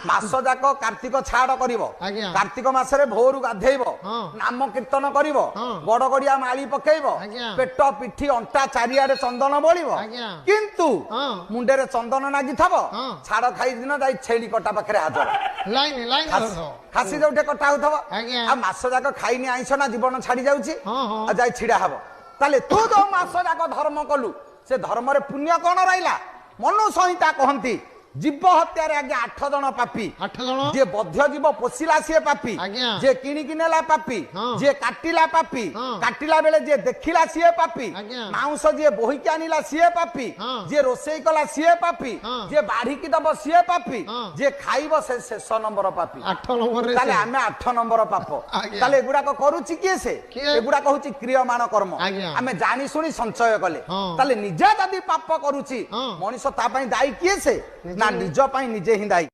ମାସ ଯାକ କାର୍ତ୍ତିକ ଛାଡ଼ କରିବ, ଆଜ୍ଞା। କାର୍ତ୍ତିକ ମାସରେ ଭୋରୁ ଗାଧେଇବ, ହଁ। ନାମ କୀର୍ତ୍ତନ କରିବ, ହଁ। ଗଡଗଡିଆ ମାଳି ପକେଇବ, ଆଜ୍ଞା। ପେଟ ପିଠି ଅଣ୍ଟା ଚାରିଆଡେ ଚନ୍ଦନ ବୋଳିବ, ଆଜ୍ଞା। କିନ୍ତୁ ହଁ। ମୁଣ୍ଡରେ ଚନ୍ଦନ ନାଗିଥବ, ହଁ। ଛାଡ ଖାଇ ଦିନ ଯାଇ ଛେଳି କଟା ପାଖରେ ହାଜର, ଲାଇନ ଲାଇନ ଧରିଥବ। ଖାସି ଯୋଉଠି କଟା ହଉଥବ। ଆଜ୍ଞା। ଆଉ ମାସ ଯାକ ଖାଇନି ଆଇଁଷ ନା ଜୀବନ ଛାଡି ଯାଉଛି, ହଁ, ହଁ। ଆଉ ଯାଇ ଛିଡା ହବ। ତାହେଲେ ତୁ ଯୋଉ ମାସ ଯାକ ଧର୍ମ କଲୁ, ସେ ଧର୍ମରେ ପୁଣ୍ୟ କଣ ରହିଲା? ମନୁ ସଂହିତା କହନ୍ତି ଜୀବ ହତ୍ୟାରେ ଆଜ୍ଞା 8 ଜଣ ପାପୀ। 8 ଜଣ। ଯିଏ ବଧ୍ୟ ଜୀବ ପୋଷିଲା ସିଏ ପାପୀ, ଆଜ୍ଞା। ଯିଏ କିଣିକି ନେଲା ପାପୀ, ହଁ। ଯିଏ କାଟିଲା ପାପୀ, ହଁ। କାଟିଲା ବେଳେ ଯିଏ ଦେଖିଲା ସିଏ ପାପୀ, ଆଜ୍ଞା। ମାଉଁସ ଯିଏ ବୋହିକି ଆଣିଲା ସିଏ ପାପୀ, ହଁ। ଯିଏ ରୋଷେଇ କଲା ସିଏ ପାପୀ, ହଁ। ଯିଏ ବାଢିକି ଦବ ସିଏ ପାପୀ, ହଁ। ଯିଏ ଖାଇବ ସେ ଶେଷ ନମ୍ବର ପାପୀ। 8 ନମ୍ବରରେ ତାହେଲେ ସେ। ଆମେ 8 ନମ୍ବର ପାପ। ଆଜ୍ଞା। ତାହେଲେ ଏଗୁଡାକ କରୁଛି କିଏ ସେ? କିଏ? ଏଗୁଡାକ ହଉଛି କ୍ରିୟମାଣ କର୍ମ, ଆଜ୍ଞା। ଆମେ ଜାଣି ଶୁଣି ସଞ୍ଚୟ କଲେ। ହଁ। ତାହେଲେ ନିଜେ ଯଦି ପାପ କରୁଛି ହଁ। ମଣିଷ, ତା ପାଇଁ ଦାୟୀ କିଏ ସେ? ନିଜେ। ନା, ନିଜ ପାଇଁ ନିଜେ ହିଁ ଦାୟୀ।